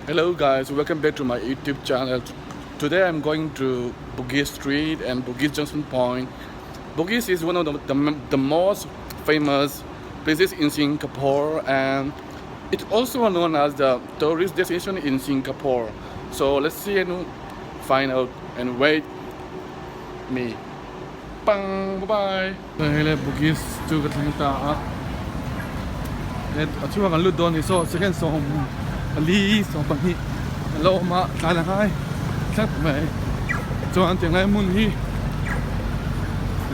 Hello guys, welcome back to my YouTube channel. Today I'm going to Bugis Street and Bugis Junction Point. Bugis is one of the most famous places in Singapore and it's also known as the tourist destination in Singapore. So let's see and find out and wait me. Bang! Bye bye! Hei le Bugis chu ka thleng ta a, a chhungah kan lut dawn ni saw second 44 20 a lo awm a tlai la ngai tlat mai chuan tiang lai hmun hi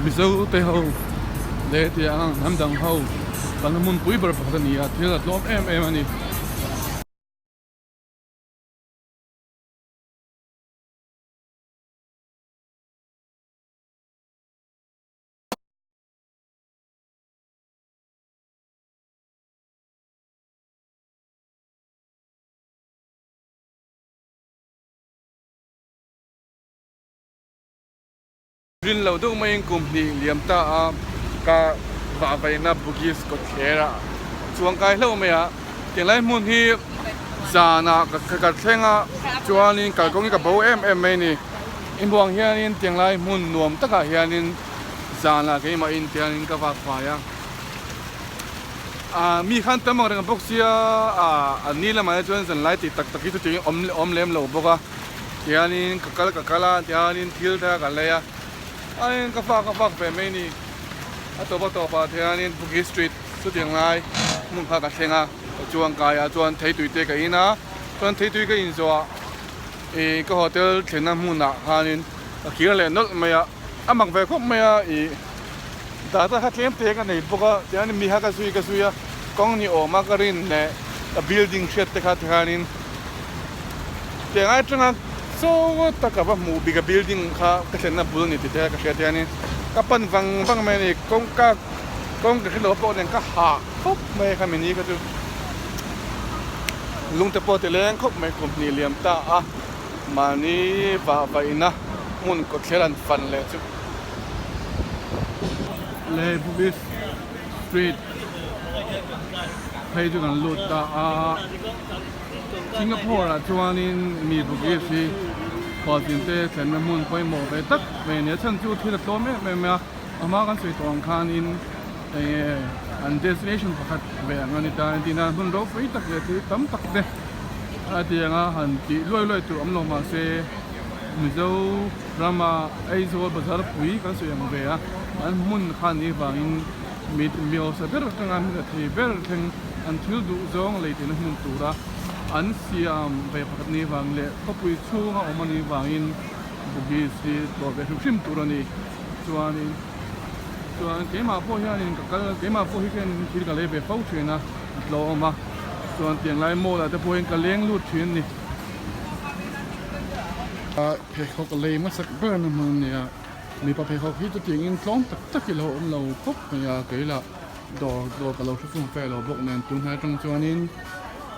Mizo te ho leh tiang hnam dang ho kalna hmun pui ber pakhat a ni a thil a tlawm em em a ni. Rin lo deuh maiin kum hnih liam ta a, ka vahvaina Bugis kawtthler ah chuang kai hlauh mai a, tinglai hmun hi zanah ka thleng a, chuanin kalkawng hi ka bo em em mai a ni. I hmuh ang hianin tianglai hmun nuam takah hianin zanah keimah in tiangin ka vak fai a, ah mi khan tam ang reng bawk sia ah an ni lamah hi chuan zanlai tih tak tak hi chu tiangin awm awm lem lo bawk a, tiangin ka kal ka kal a tiangin thil te ka lei a, aiin ka fak ka fak ve mai ni, a tawp a tawpah tiangin Bugis street chu tianglai hmun kha ka thleng a, ka chuangkai ah chuan theitui te ka in a, chuan theitui ka in zawhah. Ih ka hotel thlenna hmunah khanin ka kir leh nawlh mai a, a mak ve khawp mai a, ih data kha tlem te ka nei bawk a, tihian mi kha ka zui ka zui a, kawng ni awm a ka rin leh ka building hriat te kha tikhanin tiang atanga chaw taka va hmuh bik a building kha ka thlenna bul a ni tih te kha ka hria tihianin ka pan vang vang mai a ni, kawngka kawng ka hre lo pawh nen ka hah khawp mai a khami ni kha chu. Lungte pawh ti leng khawp mai kum hnih liam ta a, mahni vah vaihna hmun kawtthler an fan leh chu. Le Bugis Street phei chu kan lut ta a, Singapore ah chuanin mi Bugis hi khualzin te thlenna hmun pawimawh ve tak mai a ni a, chhan chu thil a tlawm em em mai a, a hma kan sawi tawh ang khanin. Enge an destination pakhat ve ang a ni ta a tina hmun ropui tak leh thil tam tak te a tianga han tih luai luai tur awm lo mahse Mizo rama Aizawl bazar pui kan sawi ang ve a an hmun kha ni vangin mi mi hausa ber atanga mi rethei ber thleng an thil duh zawng lei theihna hmun tura an siam ve pakhat ni vang leh khawpui chhunga awm a nih vangin Bugis hi tlawh ve hrim hrim tur a ni chuanin. Chuan keimah pawh hianin ka kal keimah pawh hi khian thil ka lei ve fo thin a, a tlawm a, chuan tiang lai mall ah te pawhin ka leng lut thin a ni. Pheikhawk lei hmasak ber na hmun a ni a, mipa pheikhawk hi chutiangin tlawm tak tak hi lo awm lo khawp mai a, kei lah dawr dawr ka lo hre fum fe lo bawk nen tun hnai atang chuanin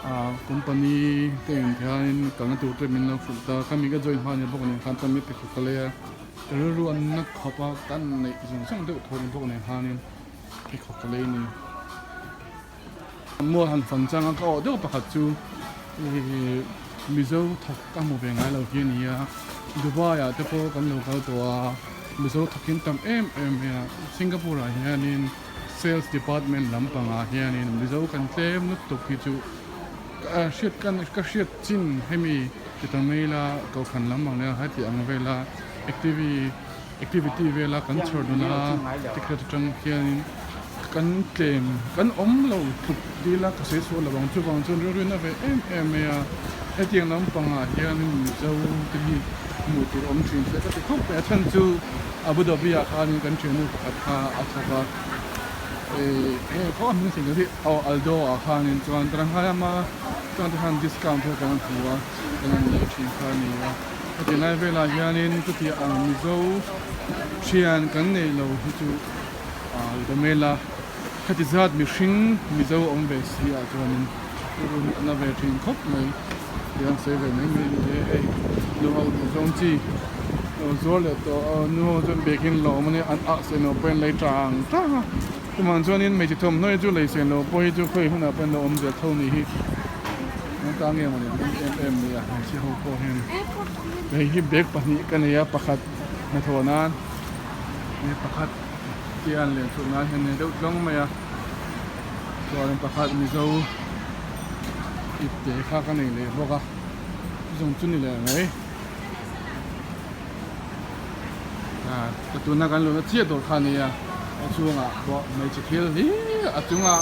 ah company te in hianin kalna tur te min lo hrilh ta, khami ka join hma a ni bawk nen khan chuan mi pheikhawk ka lei a. Ka rilru an na khawp a, kan neih zawng zawng deuh thaw ni bawk nen khanin pheikhawk ka lei ni. Mual han fan chang a ka awh deuh pakhat chu ih Mizo thawk ka hmu ve ngai lo hi a ni a, Dubai ah te pawh kan lo kal tawh a, Mizo thawk in tam em em mai a, Singapore ah hianin sales department lampangah hianin Mizo kan tlem lutuk hi chu ka hriat ka hriat chin hemi ti ta mai ila kohhran lam ang nia heti ang vela activi activity vela kan chhawr dun a tikhiat atang hianin kan tlem kan awm lo tluk dil a ka sawi sual lo ang chuvang chuan rilru in a ve em em mai a hetiang lampangah hianin Mizo te hi hmuh tur awm thin se ka ti khawp mai a chhan chu Abu Dhabi ah khanin kan thiannu pakhat kha a thawk a ih heng khaw a hming thei hi aw Aldo ah khanin chuan Tarangha lama chuan tikhan discount te kan hmu a kan han lei thin kha a ni a heti lai velah hianin chuti ang Mizo thian kan nei lo hi chu ah Gomela khati zat mihring Mizo awm ve si ah chuanin rilru a na ve thin khawp mai tiang sawi ve mai mai a ni e hei nu ho duh zawng chi lo zuar leh tawh a nu ho chuan biakin lawm a nia an ah sen lo pawhin lei tang tang a. Chuvang chuanin hmeichhe thawmhnaw hi chu lei sen lo pawh hi chu khawi hunah pawhin lo awm zel tho ni hi. Engta nge mawni an awm em em mai a hmeichhe ho pawh hian hei hi bag pahnih ka nei a pakhat hnathawh nan hei pakhat tian leh chhuah nan hian nei deuh tlawng mai a chuan pakhat mizo ipte kha ka nei leh bawk a chuzawng chu ni leh mai ah ka tuna kan luhna chiah dawr kha a ni a a chhungah pawh hmeichhe thil hlir a chungah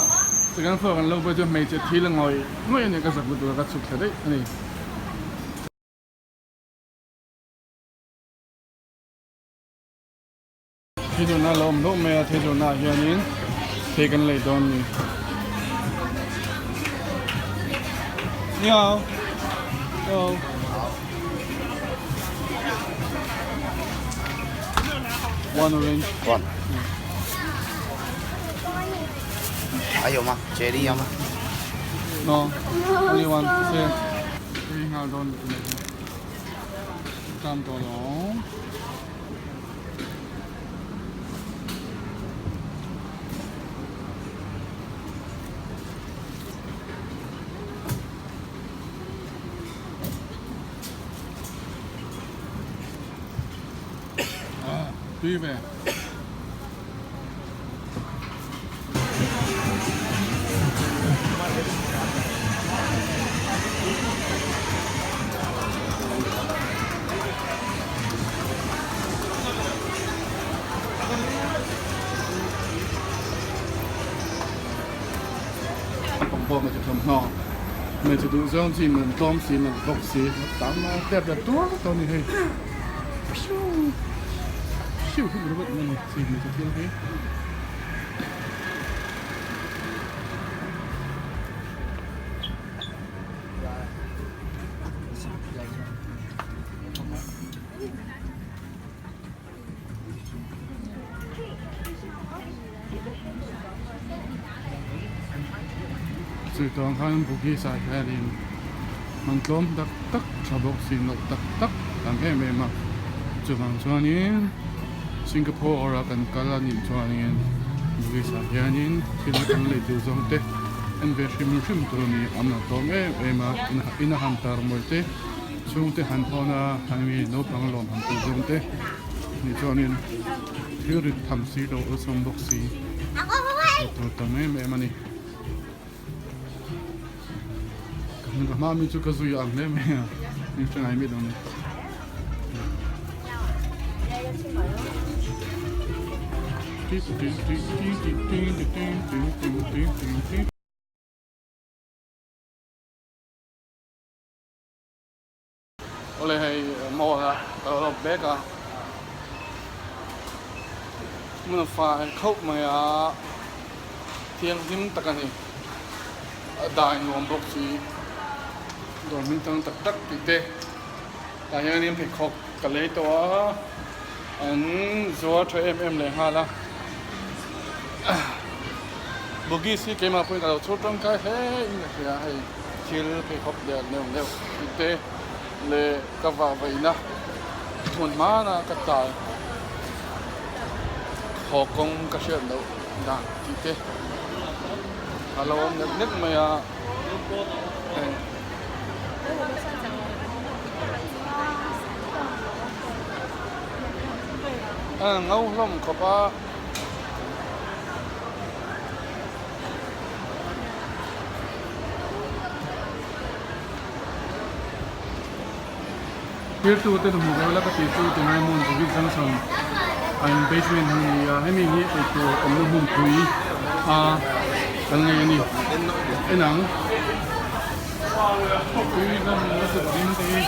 second floor kan lo pawh chuan hmeichhe thil ngawih ngawih a ni ka zak lutuk a ka chhuk thla daih a ni. Theizawnna a lo awm hlauh mai a theizawnna ah hianin thei kan lei dawn a ni. Ni hao hello One orange. One. 还有吗？Cherry 要吗？ No, only one. Same. Tui nghal dawn lutuk mai hi. Tam tawh lo. Ah, tui ve. Pawh hmeichhe thawmhnaw hmeichhe duh zawng chi man tlawm si man bawk si tam a tep leh tur tawh a ni hei phiu phiu ringawt mai a ni chi hmeichhe thil hi. Chutah khan Bugis ah hianin man tlawm tak tak tha bawk si nawlh tak tak tam em em a chuvang chuanin Singapore a kan kal a nih chuanin Bugis ah hianin thil kan lei tur zawng te en ve hrim hrim tur a ni a man tlawm em em a in a han tar mawi te. Chhungte han hawn a, hemi naupang lawm han tih zawng te nih chuanin thil rit tham si lo awlsam bawk si hmuh tur tam em em a ni. Ka hma mi chu ka zui ang hle mai a, min hre ngai miah lo a ni. Awle hei mall a ka lo lawk bek a hmun a fai khauh mai a thianghlim tak a ni a dai nuam bawk si dawr hming tang tak tak tih te tah hianin pheikhawk ka lei tawh a an zuar tha em em leh nghal a bugis hi keimah pawhin ka lo chhur tangkai hle in ka hria hei. Thil pheikhawk lian deuh deuh tih te leh ka vah vaihna hmun hmana ka tal haw kawng ka hriat loh dan tih te a lo awm nek nek mai a hei. A ngo hlawm khawp a. Thirtu te hmu ve ula ka tih chu tunlai hmun Bukit Junction an basement hi a ni a hemi hi eitur awmna hmunpui a kan ngei a ni en ang tui lam nasa ding te hi.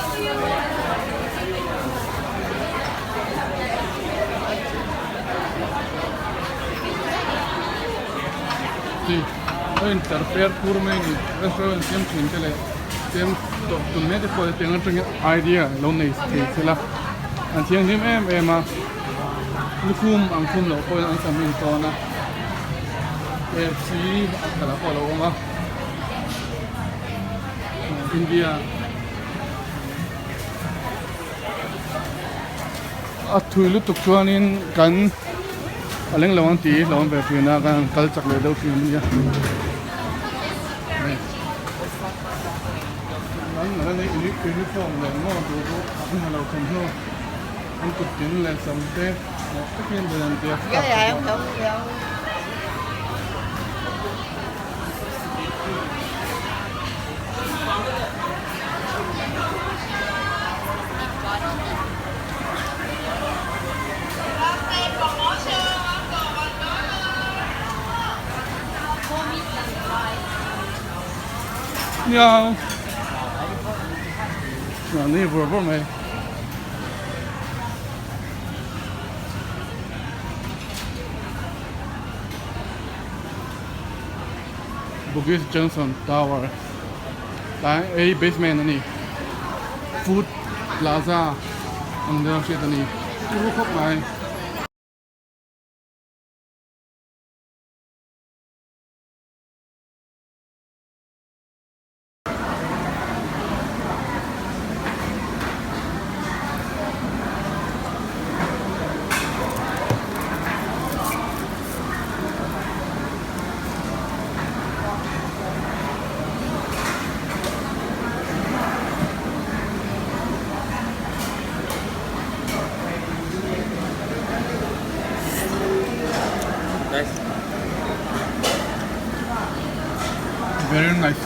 Chi a intlar per pur mai a ni restaurant siam thin te leh siam tawh tum mek te pawh hetiang atangin idea lo nei thei thil a an thianghlim em em a lukhum ang khum loh pawhin an sam en tawn a KFC a kal ah pawh a lo awm a India a thui lutuk chuanin kan a leng lo ang tih lo awm ve thin a kan han kal chak leh deuh thin a nia. Chuan hei uniform leh maw tur pawh an ha lo thawmhnaw an kut tin leh sam te mawh takin an an tia staff te pawh. Nia ni vur vur mai. Bugis Junction Tower tlai ei basement a ni food plaza ang deuh a hriat a ni chu khawp mai. Very nice.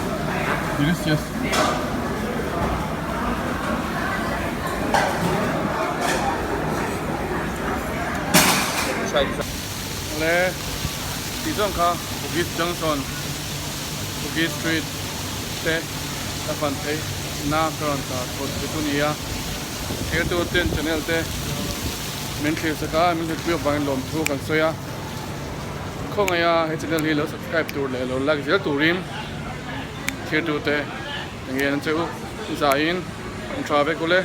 Delicious. Le tih chuan kha Bugis Junction, Bugis Street te ka fan theih na ka rawn ta chhuah che chu nia. Thirtu ten channel te min thlir sak a, min hlutpui avangin lawmthu kan sawi a. Khawngaih a he channel hi lo subscribe tur leh lo like zel turin thirtu te eng nge an che u zaiin an tha vek ule.